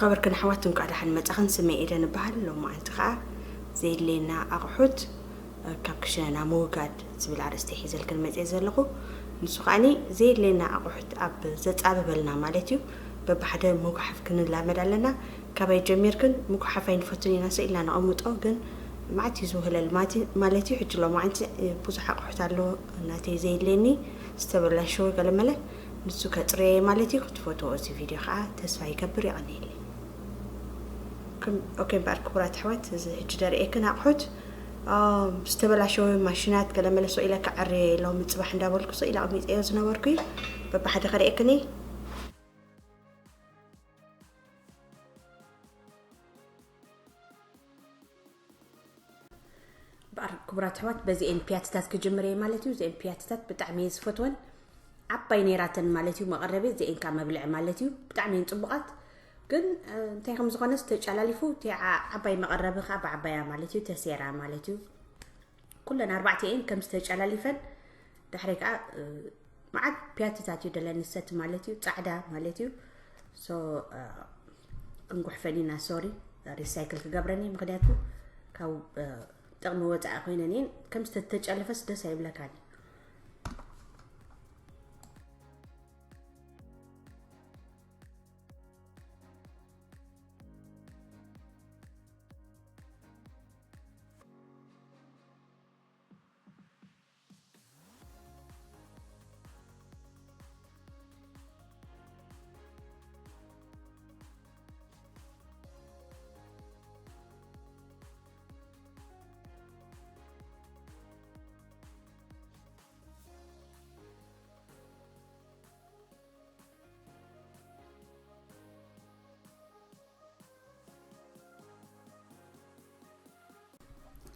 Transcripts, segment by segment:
ኸበርክን ኣሕዋት እንኳዕ ደሓን መጻኽን። ስመይ ኤደን እበሃል። ሎማዓንቲ ኸዓ ዘየድልየና ኣቕሑት ካብ ክሽነና ምውጋድ ዝብል ኣርእስቲ ሒዘልክን መጽየ ዘለኹ። ንሱ ከዓኒ ዘየድልየና ኣቕሑት ኣብ ዘጻብበልና ማለት እዩ። በብሓደ ምጉሓፍ ክንላመድ ኣለና። ካባይ ጀሚርክን ምጉሓፍ ኣይንፈቱን ኢና፣ ስኢልና ነቐምጦ፣ ግን መዓት እዩ ዝውህለል ማቲ-፣ ማለት እዩ። ሕጂ ሎማዓንቲ ብዙሕ ኣቕሑት ኣሎ ናተይ ዘየድልየኒ፣ ዝተበላሸወ ገለመለ፣ ንሱ ከጽርዮ እየ ማለት እዩ። ክትፈትዎ እዚ ቪድዮ ኸዓ ተስፋ ይገብር። የቐንየለይ። ከም-፣ ኦኬ እምበኣር ክቡራት ኣሕዋት፣ እዚ ሕጂ ደርእየክን ኣቕሑት፣ ኣም፣ ዝተበላሸወ ማሽናት ገለመለ ሰው ኢለ ክዓርየ ሎሚ ጽባሕ እንዳበልኩ ሰው ኢለ ኣቐሚጠዮ ዝነበርኩ እዩ። በብሓደ ከርእየክን እየ። እምበኣር ክቡራት ኣሕዋት፣ በዚኤን ፒያትታት ክጅምር እየ ማለት እዩ። እዚኤን ፒያትታት ብጣዕሚ እየ ዝፈትወን። ዓባይ ነይራተን ማለት እዩ መቐረቢ፣ እዚኤን ከዓ መብልዒ ማለት እዩ። ብጣዕሚ እየን ጽቡቓት። ግን፣ እ፣ እንታይ ከም ዝኾነስ ተጨላሊፉ፣ እቲ ዓ-፣ ዓባይ መቐረቢ ከዓ ብዓባያ ማለት እዩ፣ ተሴራ ማለት እዩ። ኩለን ኣርባዕተ እየን ከም ዝተጨላሊፈን፣ ድሕሪ ከዓ፣ እ፣ መዓት ፒያትታት እዩ ደለኒ፣ ሰት ማለት እዩ፣ ጻዕዳ ማለት እዩ። ሶ፣ እ፣ ክንጉሕፈን ኢና፣ ሶሪ፣ ሪሳይክል ክገብረን እየ፣ ምኽንያቱ ካብ፣ እ፣ ጥቕሚ ወጻኢ ኮይነን እየን። ከም ዝተተጨለፈስ ደስ ኣይብለካን እዩ።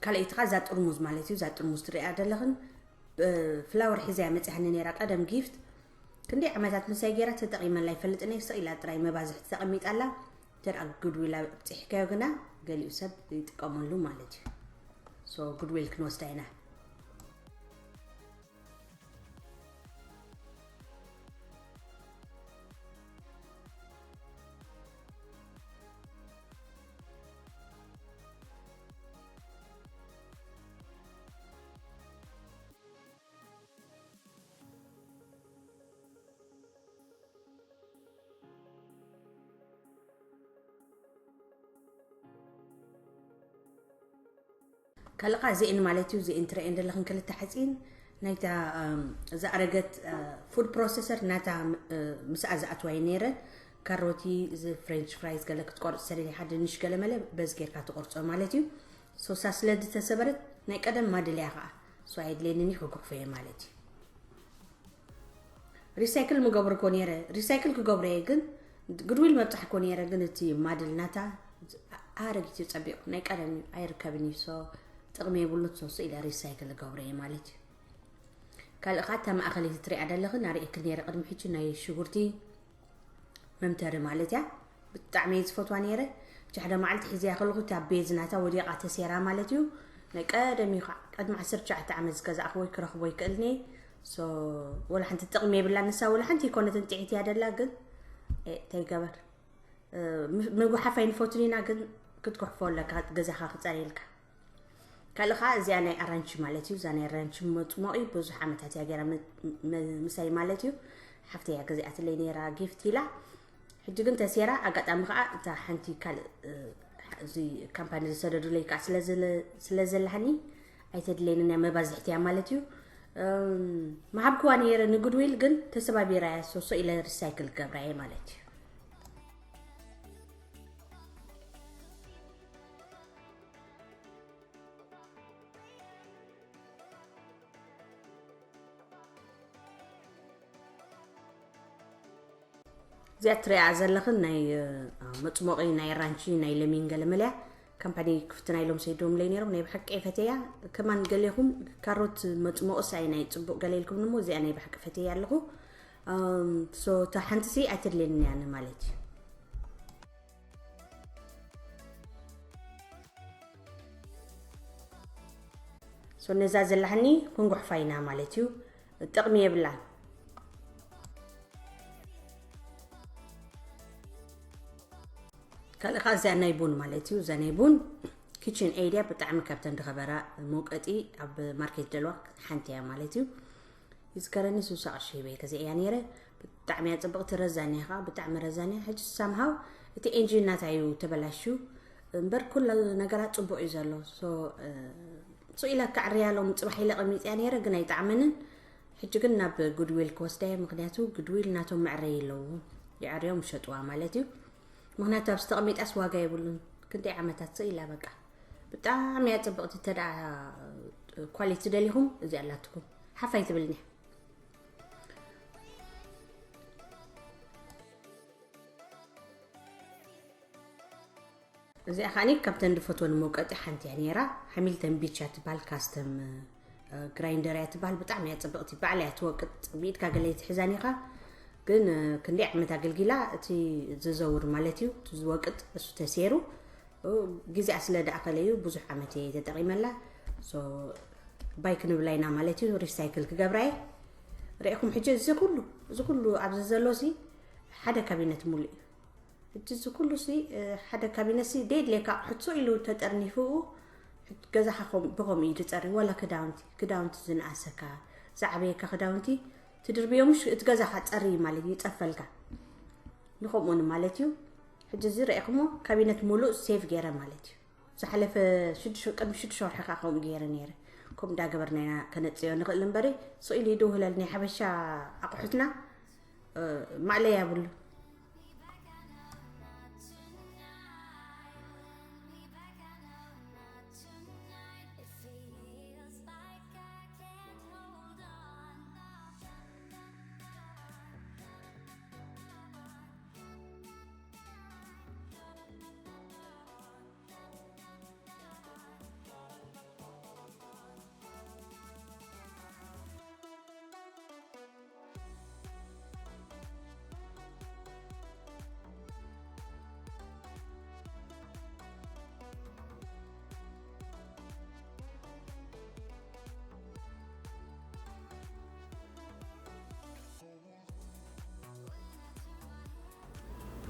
ካልኣይቲ ኸዓ እዛ ጥርሙዝ ማለት እዩ። እዛ ጥርሙዝ ትሪኣ ዘለኽን፣ እ፣ ፍላወር ሒዛ እያ መፂኣኒ ነይራ ቀደም ጊፍት። ክንደይ ዓመታት ምሳይ ገይራ ተጠቒመላ ኣይፈልጥን እየ። ስቕ ኢላ ጥራይ መባዝሕቲ ተቐሚጣላ። እንተ ደኣ ጉድዊል ኣብፂሕካዮ ግና ገሊኡ ሰብ ይጥቀመሉ ማለት እዩ። ሶ ጉድዊል ክንወስዳ ኢና። ካልእ ኸዓ እዚኤን ማለት እዩ፣ እዚኤን ትረኤን ዘለኽን ክልተ ሓፂን ናይታ፣ እም፣ ዝኣረገት፣ እ፣ ፉድ ፕሮሰሰር ናታ፣ እ፣ ምስኣ ዝኣትዋ እየ ነይረ። ካሮቲ፣ እዚ ፍሬንች ፍራይዝ ገለ ክትቆርፅ ሰደሊኻ፣ ድንሽ ገለ መለ በዚ ጌርካ ትቆርፆ ማለት እዩ። ሶሳ ስለ ዝተሰበረት ናይ ቀደም ማድል እያ ኸዓ። ሶ ኣየድልየንን እዩ፣ ክጉሕፎ እየ ማለት እዩ። ሪሳይክል ምገብር እኮ ነይረ፣ ሪሳይክል ክገብሮ እየ ግን፣ ጉድዊል መብጻሕ እኮ ነይረ ግን፣ እቲ ማድል ናታ ኣረጊት እዩ፣ ጸቢቑ ናይ ቀደም እዩ፣ ኣይርከብን እዩ። ሶ ጥቕሚ የብሉን። ሶ ስኢለ ሪሳይክል እገብሮ እየ ማለት እዩ። ካልእ ኸዓ እታ ማእኸለይቲ ትሪኣ ዘለኽን ኣርእየክን ነይረ ቅድሚ ሕጂ፣ ናይ ሽጉርቲ መምተሪ ማለት እያ። ብጣዕሚ እየ ዝፈትዋ ነይረ። እቲ ሓደ መዓልቲ ሒዘያ ከለኹ እታ ቤዝ ናታ ወዲቓ ተሴራ ማለት እዩ። ናይ ቀደም እዩ ከዓ፣ ቅድሚ ዓሰርተ ትሽዓተ ዓመት ዝገዛእኽዎ ክረኽቦ ይክእልኒ። ሶ፣ ወላ ሓንቲ ጥቕሚ የብላ ንሳ፣ ወላ ሓንቲ ይኮነትን ጥዒት እያ ደላ፣ ግን፣ እ፣ እንታይ ይገበር? እ፣ ም-፣ ምጉሓፍ ኣይንፈቱን ኢና፣ ግን ክትጉሕፎ ኣለካ፣ ገዛኻ ክጸርየልካ። ካልእ ኸዓ እዚኣ ናይ ኣራንቺ ማለት እዩ። እዛ ናይ ኣራንቺ መጽሞቒ ብዙሕ ዓመታት እያ ገይራ ም-፣ ም-፣ ምሳይ ማለት እዩ። ሓፍተይ እያ ገዚኣትለይ ነይራ ጊፍት ኢላ። ሕጂ ግን ተሴራ፣ ኣጋጣሚ ኸዓ እታ ሓንቲ ካልእ፣ እ፣ እዚ ካምፓኒ ዝሰደዱለይ ከዓ ስለ ዝለ-፣ ስለ ዘለሃኒ ኣይተድለየንን እያ፣ መባዝሕቲ እያ ማለት እዩ። እም፣ ምሃብክዋ ነይረ ንጉድዊል ግን ተሰባቢራ እያ፣ ሶሶ ኢለ ሪሳይክል ክገብራ እየ ማለት እዩ። እዚኣ ትሪኣ ዘለኽን ናይ፣ እ፣ መጽሞቒ ናይ ራንቺ፣ ናይ ለሚን ገለ መለ እያ። ካምፓኒ ክፍትና ኢሎም ሰይዶምለይ ነይሮም። ናይ ብሓቂ ፈተያ። ከማን ገሌኹም ካሮት መጽሞቒ ሳይ ናይ ጽቡቕ ገለ ኢልኩም እሞ እዚኣ ናይ ብሓቂ ፈተያ ኣለኹ። እም፣ ሶ፣ እታ ሓንቲ ሲ ኣይተድልየኒ እያ ማለት እዩ። ሶ ነዛ ዘላህኒ ክንጉሕፋ ኢና ማለት እዩ። ጥቕሚ የብላን። ካልእ ከዓ እዚኣ ናይ ቡን ማለት እዩ። እዛ ናይ ቡን ኪችን ኤድያ ብጣዕሚ ካብተን ዝኸበራ መውቀጢ ኣብ ማርኬት ደልዋ ሓንቲ እያ ማለት እዩ። ይዝከረኒ ስሳ ቅርሺ ሂበ ከዚኣ እያ ነይረ። ብጣዕሚ እያ ፅብቕቲ፣ ረዛን እያ ከዓ፣ ብጣዕሚ ረዛን እያ። ሕጂ ሳምሃው እቲ ኤንጂን ናታ እዩ ተበላሽዩ እምበር ኩላ ነገራት ፅቡቅ እዩ ዘሎ። ሶ ሱ ኢላ ክዕርያ ሎም ፅባሕ ኢለ ቀሚፅያ ነይረ ግን ኣይጣዕመንን። ሕጂ ግን ናብ ጉድዊል ክወስዳ እየ፣ ምክንያቱ ጉድዊል ናቶም መዕረይ ኣለዎ፣ ይዕርዮም ይሸጥዋ ማለት እዩ። ምክንያቱ ኣብዚ ተቐሚጣስ ዋጋ የብሉን። ክንደይ ዓመታት ስቕ ኢላ በቃ። ብጣዕሚ እያ ጽብቕቲ። እንተ ደኣ ኳሊቲ ደሊኹም እዚኣ ኣላትኩም። ሓፍ ኣይትብልን እያ። እዚኣ ከዓኒ ካብተን ዝፈትወን መውቀጢ ሓንቲ እያ ነይራ። ሃሚልተን ቢች እያ ትበሃል፣ ካስተም እ፣ ግራይንደር እያ ትበሃል። ብጣዕሚ እያ ጽብቕቲ። ባዕላ እያ ትወቅጥ። ብኢድካ ገለ ኣይትሕዛን ኢኻ። ግን እ፣ ክንደይ ዓመት ኣገልጊላ እቲ ዝዘውር ማለት እዩ፣ እቲ ዝወቅጥ እሱ ተሴሩ እ፣ ግዜኣ ስለ ደኣኸለ እዩ። ብዙሕ ዓመት እየ ተጠቒመላ። ሶ ባይ ክንብላ ኢና ማለት እዩ። ሪሳይክል ክገብራ እየ። ርኢኹም ሕጂ እዚ ኩሉ፣ እዚ ኩሉ ኣብዚ ዘሎ ሲ ሓደ ካቢነት ሙሉእ እዩ። ሕጂ እዚ ኩሉ ሲ እ፣ ሓደ ካቢነት ሲ ደየድልየካ ኣቑሑት ስቕ ኢሉ ተጠርኒፉ ገዛኻ ከም ብኸምኡ እዩ ዝጸሪ። ዋላ ክዳውንቲ፣ ክዳውንቲ ዝነኣሰካ፣ ዝዓበየካ ክዳውንቲ ትድርብዮ ምሽ እቲ ገዛኻ ጸሪ ማለት እዩ፣ ይጸፈልካ። ንኸምኡን ማለት እዩ። ሕጂ እዚ ረኢኹሞ ካቢነት ሙሉእ ሴቭ ገይረ ማለት እዩ። ዝሓለፈ ሽዱሽተ፣ ቅድሚ ሽዱሽተ ወርሒ ከዓ ከምኡ ገይረ ነይረ። ከምኡ እንዳገበርና ኢና ከነጽዮ ንኽእል እምበሪ፣ ስቕ ኢሉ ይድውህለል ናይ ሓበሻ ኣቑሑትና እ፣ ማዕለያ የብሉ።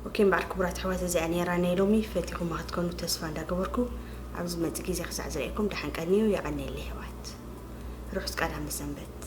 ኦኬ፣ እምበኣር ክቡራት ኣሕዋት፣ እዚኣ ነይራ ናይ ሎሚ። ፈቲኹማ ክትኮኑ ተስፋ እንዳገበርኩ፣ ኣብ ዝመጽእ ግዜ ክሳዕ ዝርእየኩም ደሓን ቀንዩ። የቐንየለይ ኣሕዋት። ርሑስ ቀዳመ ሰንበት።